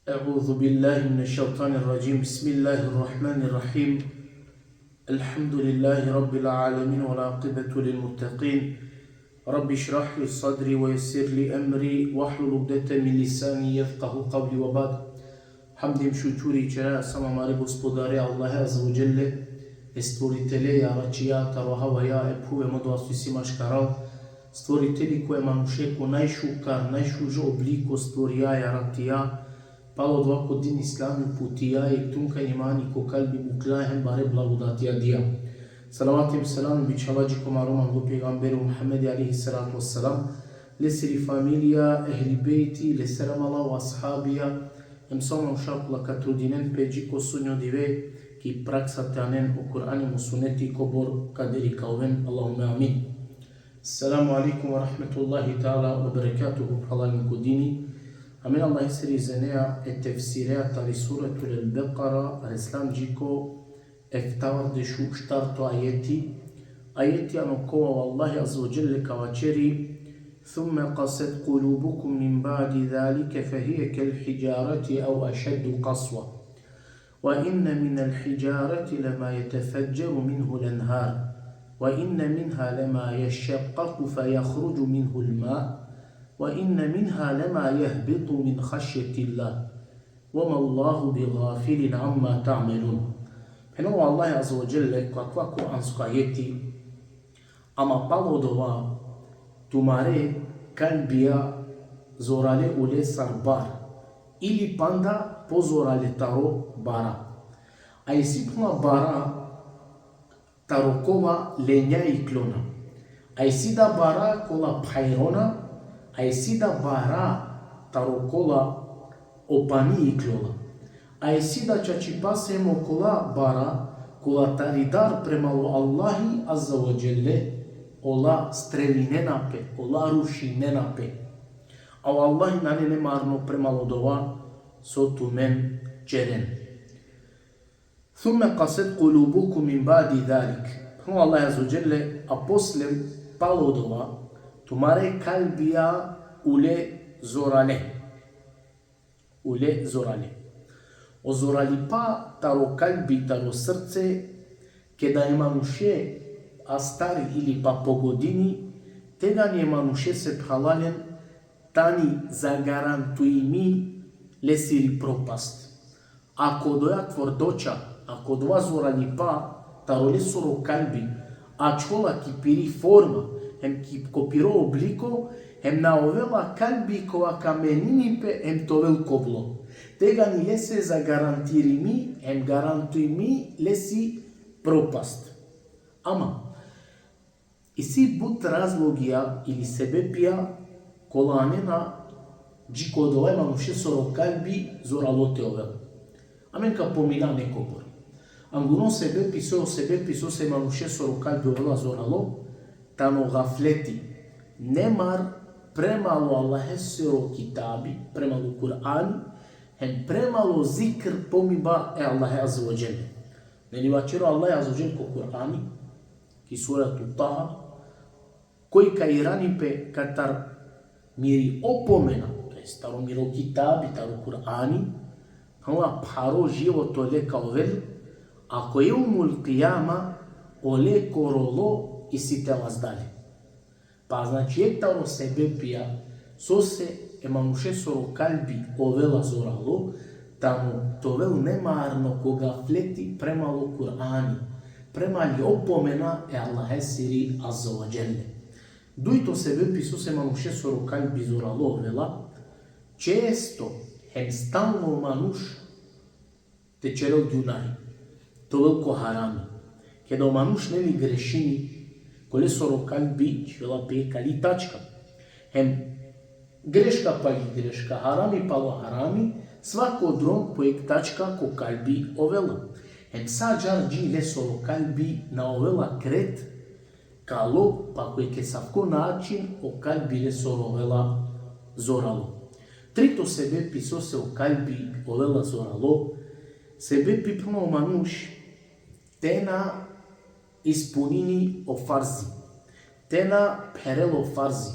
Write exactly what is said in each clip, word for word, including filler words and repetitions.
أعوذ بالله من الشيطان الرجيم. بسم الله الرحمن الرحيم. الحمد لله رب العالمين والعاقبة للمتقين. رب اشرح لي صدري ويسر لي أمري واحلل عقدة من لساني يفقه قولي وبعد. Hamdi hem šukuri ćera samo amare Gospodare Allahe Azze ve Dželle, e Stvoritele, jaračija taro havaja, e phuve hem odova so isi maškaral, Stvoriteli kova e manuše ko najšukar, najšužo obliko stvorija, jaratija, palo odova ko din islami uputija, i tumka imani ko kalbi mukla hem bare blagodatija dija. Salavati hem selami bičhala dži ko amaro manglo pejgamberi Muhammedi alejhi salatu vesselam, lesiri familija, ehli bejti, lesere amala o ashabija, hem sa o manuša kola ka trudinen pe dži ko sudnjo dive ki praksa te anen o Kur'ani hem o suneti kobor ka deri ka oven. Allahumme amin. Selamu alejkum ve rahmetullahi teala ve berekatuhu, phralalen ko dini. Amen Allahesiri izeneja e tefsireja tari Suretul El-Bekara, reslam dži ko eftavardeš u štarto ajeti. Ajeti ano kova o Allahi Azze ve Dželle ka vaćeri: ثم قست قلوبكم من بعد ذلك فهي كالحجارة أو أشد قسوة. وإن من الحجارة لما يتفجر منه الأنهار، وإن منها لما يشقق فيخرج منه الماء، وإن منها لما يهبط من خشية الله، وما الله بغافل عما تعملون. Phenela o Allahi Azze ve Dželle ko akava kuransko ajeti: Ama palo odova, tumare kalbija zorale ule sar bar, ili panda pozorale taro bara. A isi puma bara taro kova lenja iklona. A isi da bara kola phajrona, a isi da bara taro kola o pani iklola. A isi da čačipase hem okola bara, kola tari dar premalo Allahi Azze ve Dželle, ola strelinena pe, ola rušinena pe. A o Allahi nane nemarno premalo odova so tumen ćeren. ثم قست قلوبكم من بعد ذلك. Phenela o Allahi Azze ve Dželle: A posle palo odova, tumare kalbija ule zorale. Ule zorale. O zoralipa taro kalbi, taro srce, keda e manuše astari ili pa pogodini, tegani e manušese, phralalen, tani zagarantuimi lesiri propast. Ako odoja tvrdoća, ako odova zoralipa taro lesoro kalbi ačhola ki piri forma, hem ki, ko piro obliko, hem na ovela kalbi kova ka menini pe hem te ovel kovlo. Tegani lese zagarantirimi hem garantuimi lesi propast. Ama isi but razlogija ili sebepija kola anena dži ko odova e manušesoro kalbi zoralo te ovel. Amen ka pomina nekobor. Angluno sebepi, so sebepi sose e manušesoro kalbi ovela zoralo, tano gafleti, nemar premalo Allahesoro kitabi, premalo Kur'ani, hem premalo zikr, pominba e Allahe Azze ve Dželle. Neli vaćeri o Allahi Azze ve Dželle ko Kur'ani, ki suratu Taha, koj ka irani pe katar miri opomena, to jest taro miro kitabi, taro Kur'ani, phenela pharo život ole ka ovel, a ko jevmul kijama ole ko rolo isi te vazdali. Pa znači jekh taro sebepija sose e manušesoro kalbi ovela zoralo, tano te ovel nemarno, ko gafleti premalo Kur'ani, premali opomena e Allahesiri Azze ve Dželle. Dujto sebepi sose e manušesoro kalbi zoralo ovela, često hem stalno o manuš te ćerel gunahi, te ovel ko harami. Keda o manuš, neli, grešini, ko lesoro kalbi čhivela pe kali tačka. Hem greška pali greška, harami palo harami, svako drom po jekh tačka ko kalbi ovela. Hem sa džar dži lesoro kalbi na ovela kret kalo, pa ko jekh esavko način o kalbi lesoro ovela zoralo. Trito sebepi sose o kalbi ovela zoralo, sebepi, phenela, o manuš te na ispunini o farzi, te na pherel o farzi,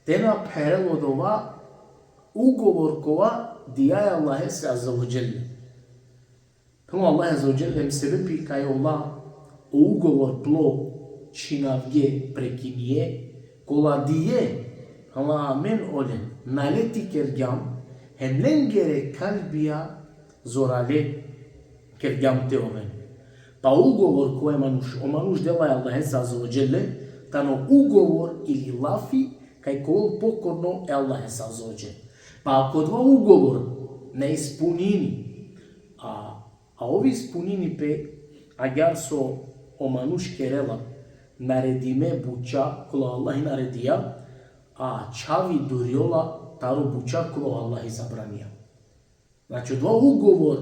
te na pherel odova ugovor kova dija e Allahese azze ve dželle. Phenela o Allah azze ve dželle, hem sebepi kaj ola o ugovor plo čhinavge, prekinie, kola dije, phenela, amen olen naleti kergjam, hem lengere kalbija zorale kergjam te oven. Pa ugovor kova manuš, o manuš dela e Allahese azze ve dželle, tano ugovor ili lafi kaj ka ovel pokorno e Allahese azze ve dželle. Pa ako dova ugovor na ispunini, a, a ov ispunini pe agjaar so o manuš kerela naredime buča, kola o Allahi naredija, a čhavi durjola taro buča kola o Allahi zabranija. Znači, odova ugovor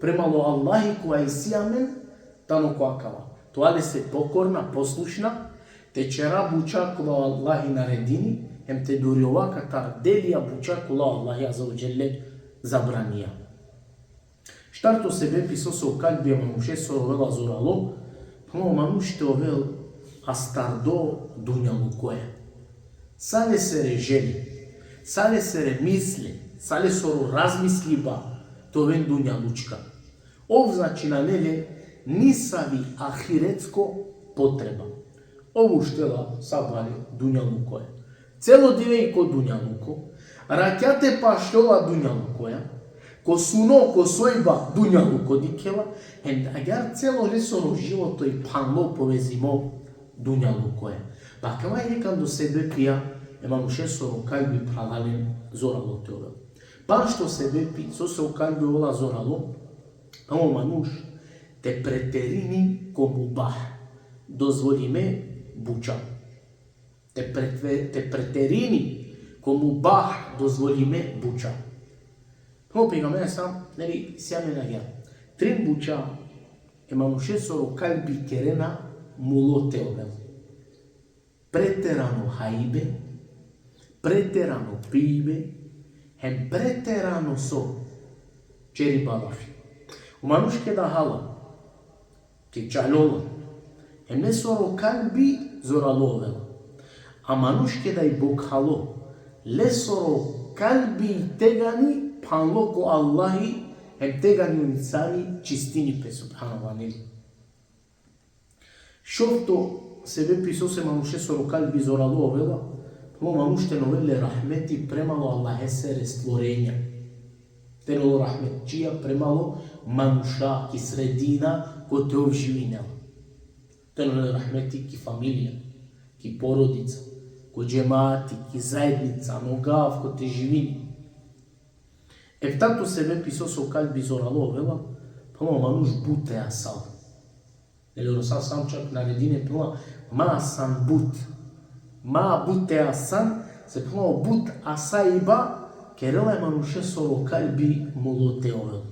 prema lo Allahi kova isi amen, tano ko akava. Te ova lese pokorna, poslušna, te ćera buča kola o Allahi naredini, hem te durjova katar delija buča kola o Allahi azze ve dželle zabranija. Štarto sebepi sose o kalbi e manušesoro ovela zoralo, phenela, o manuš te ovel astardo dunjalukoja. Sa lesere želje, sa lesere misle, sa lesoro razmisliba te oven dunjalučka. Ov, znači, nane le nisavi ahiretsko potreba. Ov uštela sabale dunjalukoja. Celo dive i ko dunjaluko, rakjate pašljola dunjalukoja, ko suno, ko sojba dunjaluko dikhela, hem agjaar celo lesoro životo i phanlo, povezimo dunjalukoja. Pa akava jekh taro sebepija e manušesoro kalbi, phralalen, zoralo te ovel. Pašto sebepi sose o kalbi ovela zoralo, tano o manuš te preterini ko mubah, dozvolime buča. Te pretve-, te preterini ko mubah, dozvolime buča. Phenela o pejgamberi sam, neli, si amen agjaar trin buča e manušesoro kalbi kerena mulo te ovel. Preterano hajbe, preterano pijbe, hem preterano so, ćeriba lafi. O manuš keda hala, keda čaljola, hem lesoro kalbi zoralo ovela. A manuš keda i bokhalo, lesoro kalbi tegani phanlo ko Allahi, hem tegani o insani čistini pe, subhanallah, neli. Šovto sebepi sose manušesoro kalbi zoralo ovela, phenela, o manuš te na ovel le rahmeti prema lo Allahesere stvorenja. Te na ovel rahmetčija prema lo manuša ki sredina kote ov živinela. Te na ovel le rahmeti ki familija, ki porodica, ko džemati, ki zajednica, ano gav kote živini. Eftato sebepi sose o kalbi zoralo ovela, phenela, o manuš but te asal. Neli, o Resul sam čak naredini, phenela, ma asan but. Ma but te asan, se, phenela, o but asajba kerela e manušesoro kalbi mulo te ovel.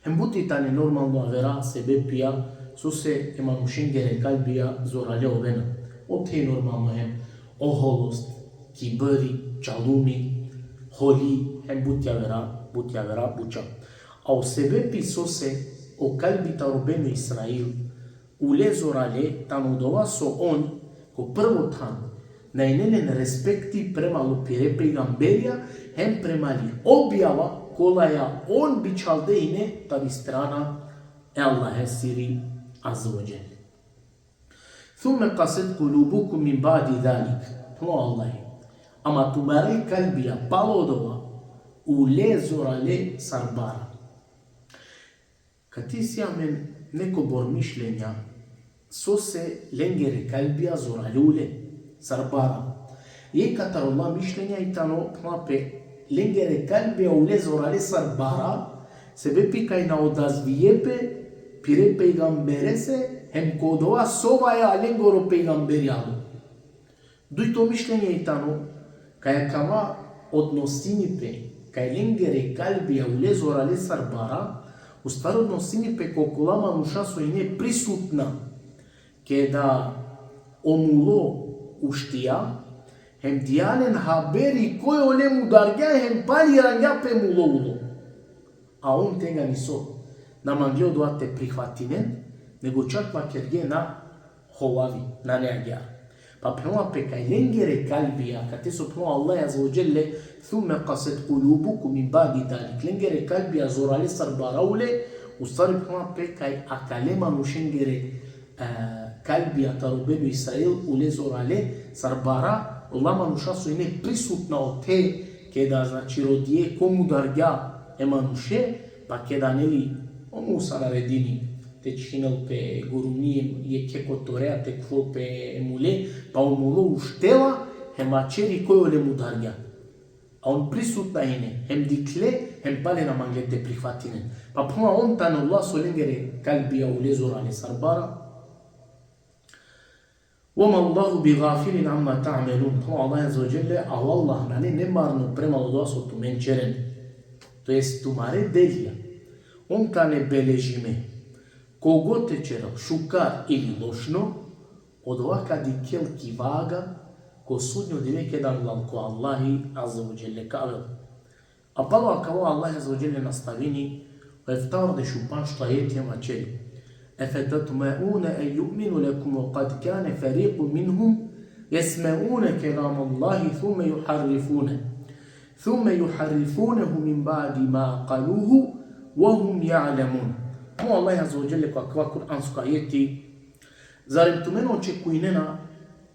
Hem but i tane normalno avera sebepija sose e manušengere kalbija zorale ovena. Ote normalno hem oholost, kibri, čalumi, holi, hem but javera, but javera buča. A o sebepi sose o kalbi taro Benu Israil ule zorale tano odova so on, ko prvo than, na ine len respekti prema lo pire pejgamberija, hem prema li objava kolaja on bičhalde ine tari strana e Allahesiri azze ve dželle. Thumme kaset kulubukum min ba'di zalik. Phenela o Allahi. Ama tumare kalbija palo odova ule zorale sar bara. Kate isi amen nekobor mišljenja, sose lengere kalbija zorale ule sar bara. Jekh taro ola mišljenja i tano, phenela pe, lengere kalbija ule zorale sar bara, sebepi kaj na odazvije pe pire pejgamberese, hem ko odova sovaja lengoro pejgamberi alo. Dujto mišljenje i tano, kaj akava odnosini pe, kaj lengere kalbija ule zorale sar bara, u stvari odnosini pe ko kola manuša so ine prisutna, keda o mulo uštija, hem dija len haberi koj ole mudargja, hem pali irangja pe mulo ulo. A on tegani so, na mangle odova te prihvatinen, nego čak vakerge na hovavi, nane agjaar. Pa phenela pe kaj lengere kalbija, kate so phenela Allah azze ve dželle, ثم قست قلوبكم من بعد ذلك. Lengere kalbija zorale sar bara ule, u stvari phenela pe kaj akale manušengere, e, kalbija taro Benu Israil ule zorale sar bara, ola manuša so ine prisutna ote, keda, znači, rodie ko mudargja e manuše, pa keda, neli, o Musa naredini te čhinel pe gurumni jekhe kotorea, te khuvel pe e mule, pa o mulo uštela, hem vaćeri koj ole mudargja. A on prisutna ine, hem dikhle, hem pale na mangle te prihvatinen. Pa phenela on tane ola so lengere kalbija ule zorale sar bara. وما الله بغافل عما تعملون. Phenela Allah azze ve dželle, a o Allah nane nemarno prema odova so tumen ćeren. To jest tumare delija. On tane beležime. Kogod te ćerel, šukar ili lošno, odova ka dikhel ki vaga, ko sudnjo dive keda anglal ko Allahi azze ve dželle ka avel. A palo akava Allah azze ve dželle nastavini, o eftaordeš u pandžto ajeti, hem vaćeri: أفتطمعون أن يؤمنوا لكم وقد كان فريق منهم يسمعون كلام الله ثم يحرفونه، ثم يحرفونه من بعد ما عقلوه وهم يعلمون. Phenela Allah azze ve dželle ko akava kuransko ajeti: Zarem tumen očekujnena,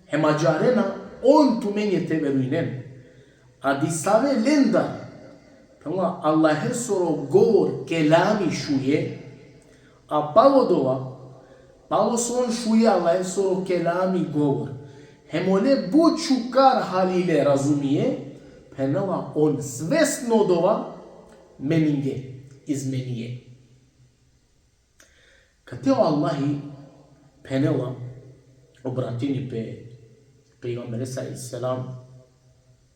hem ađarena on tumenđe te verujnen, a disave lendar, phenela, Allahesoro govor, kelami šuje, a palo dova, palo so on šuje Allahesoro kelami, govor, hem ole but šukar halile razumie, phenela, on svesno dova meninge, izmenie. Kate o Allahi phenela, obratini pe pejgamberese alejhi selam,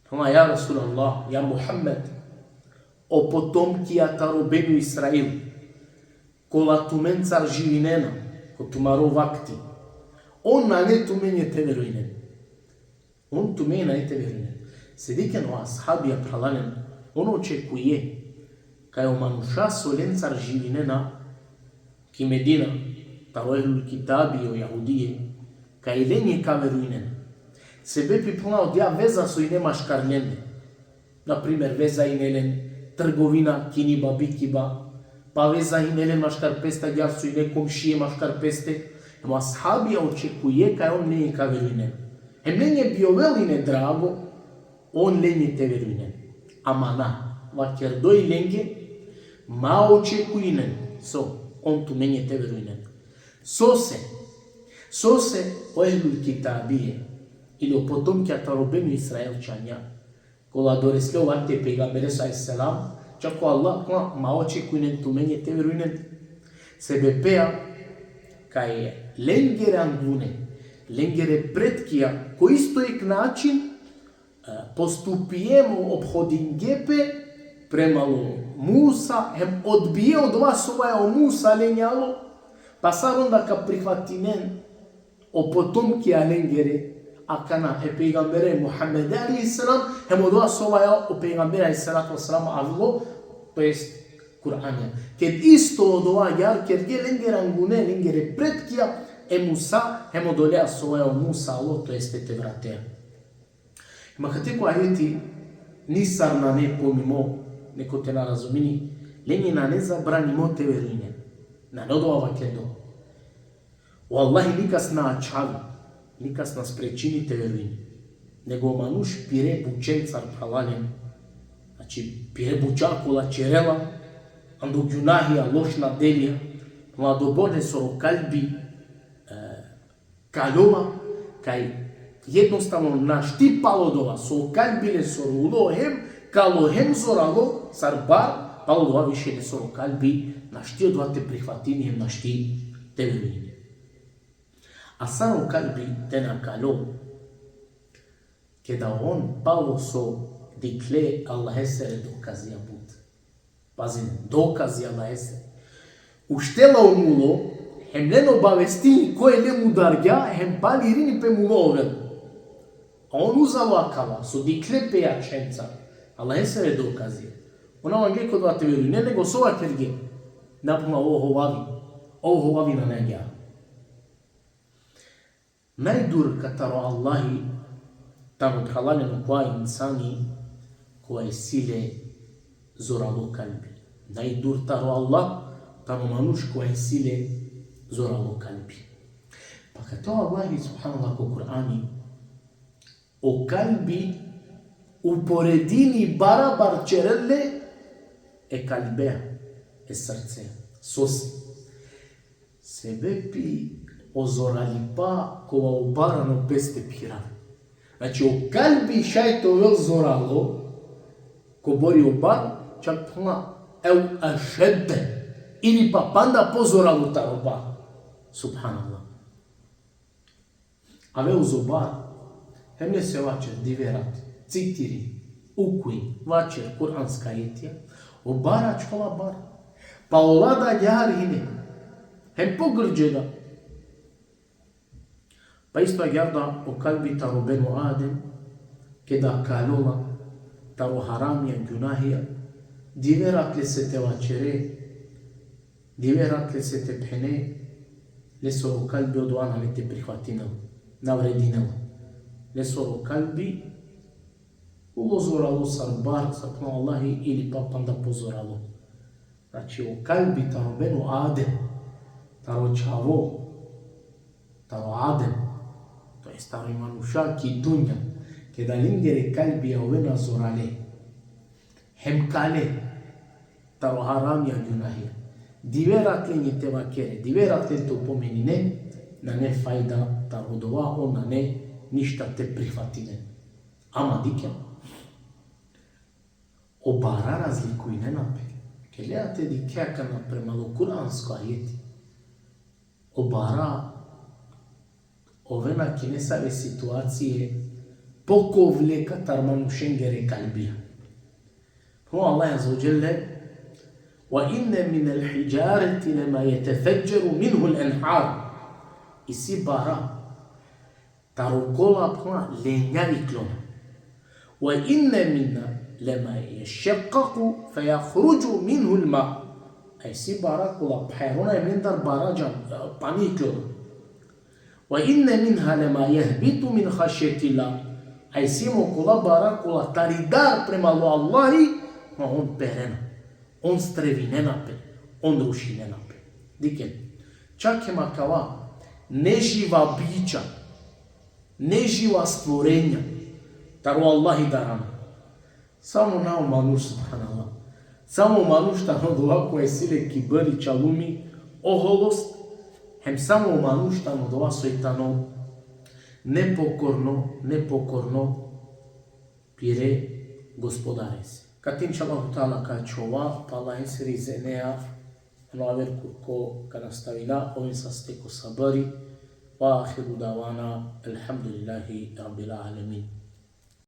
phenela: Ja Resulallah, ja Muhammed, o potomkija taro Benu Israil, kola tumencar živinena, ko tumaro vakti, on nane tumenđe te verujnen. On tumenđe nane te verujnen. Se dikhen o ashabija, phralalen, on očekuje kaj o manuša so lencar živinena ki Medina, taro ehlul kitabi, o jahudije, kaj lenđe ka verujnen. Sebepi, phenela, odija veza so ine maškar lende. Na primer, veza ine len trgovina, kiniba, bikiba, pa veza ine len maškar peste, agjaar so ine komšije maškar peste. Hem o ashabija očekuje kaj on lenđe ka verujnen. Hem lenđe bi ovel ine drago, on lenđe te verujnen. Ama na, vakerdoj lenđe, ma očekujnen so on tumenđe te verujnen. Sose, sose o ehlul kitabije, ili o potomkija taro Benu Israilćanja, kola doresle o vakti e pejgambereso alejhi selam, čak o Allah, ma, ma očekujnen tumenđe te verujnen. Sebepea kaj lenđere anglune, lenđere pretkija, ko isto jek način, e, postupie hem ophodinđe pe premalo Musa, hem odbie odova so vaja o Musa lenđe alo, pa sar onda ka prihvatinen o potomkija lengere, akana e pejgambere Muhammede alejhi selam, hem odova so vaja o pejgambere alejhi salatu ve selam avilo, to jest Kur'anja. Ked isto odova agjaar kerge lenđere angune, lenđere pretkija, e Musa, hem odolea so vaja o Musa alo, to jest e Tevratea. Hem akate ko ajeti nisar nane pomimo, neko te na razumini, lenđe nane zabranimo te verujnen. Nane odova vakerdo. O Allahi nikas na ačhavi, nikas na sprečini te verujni. Nego o manuš pire bućencar, phralalen, znači, pire buća kola ćerela, ando gjunahija, lošna delija, adobor lesoro kalbi, e, kalola, kaj jednostavno našti palo dova so o kalbi lesoro ulo hem kalo hem zoralo sar bar, palo dova više lesoro kalbi našti odova te prihvatini hem našti te verujini. A sar o kalbi te na kalo, keda on palo so dikhle Allahesere dokazija but. Pazin, dokazi Allahese. Uštela o mulo, hem len obavestini koj le mudargja, hem pali irini pe mulo ovel. A on uzalo akala, so dikhle pe jaćhenca, Allahesere dokazija. On na mangle ko dova te verujne, nego so vakerge. Na puna, o hovavi. O hovavi, na nagja. Najdur kataro Allahi tano, phralalen, okova insani kova isi le zoralo kalbi. Najdur taro Allah tano manuš kova isi le zoralo kalbi. Pa kate o Allahi subhanallah ko Kur'ani, o kalbi uporedini barabar ćerel le e kalbea, e srcea. Sose? Sebepi o zoralipa kova o bar ano peste phirav. Znači, o kalbi šaj te ovel zoralo kobor i o bar, čak phenela ev ešedde, ili pa panda pozoralo taro bar. Subhanallah. Ave uzo bar, hem lese vaćer dive rat, citiri, ukuj, vaćer kuranska ajetija, o bar ačhola bar. Pa ola da ljar hine, hem pogrđe da. Pa isto agjaar da o kalbi taro benu Adem, keda kaljola taro haramija, gjunahija, dive rat lese te vaćere, dive rat lese te phene, lesoro kalbi odova nane te prihvatinel, na vredinel. Lesoro kalbi ulo zoralo sar bar, sar phenela o Allahi, ili pa panda pozoralo. Znači, o kalbi taro benu Adem, taro čhavo, taro Adem, to jest taro i manuša ki dunja, keda lengere kalbija ovena zorale, hem kale, taro haramija, gjunahija, dive rat lenđe te vakere, dive rat lenđe te opomenine, nane fajda taro dova, on nane ništa te prihvatinen. Ama dikhen, o bara razlikujnena pe. Keda te dikhe akana prema lo kuransko ajeti, o bara ovena ki nesave situacije pokovle katar manušengere kalbija. Phenela o Allah azze ve dželle: "Ve inne minel hidžareti lema jetefedžeru minhul enhar." Isi bara taro kola, phenela, lenja iklona. "Ve inne minha lema ješekkaku fe jahruđu minhul ma." A isi bara kola pherona, hem lendar barađa, pani iklona. "Ve inne minha lema jehbitu min hašjetillah." A isi mo kola bara kola tari dar prema lo Allahi, ma on perena, on strevinena pe, on rušinena pe. Dikhen, čak hem akava neživa bića, neživa stvorenja, taro Allahi darana. Samo na o manuš, subhanallah. Samo o manuš tano dova kova isi le kibri, čalumi, oholost, hem samo o manuš tano dova soj tano nepokorno, nepokorno pire Gospodarese. Kate inšallahu teala ka ačhova, pa Allahesere izeneja, ano aver kurko ka nastavina, oven saste ko sabri, ve ahiru davana, elhamdulillahi rabbil alemin.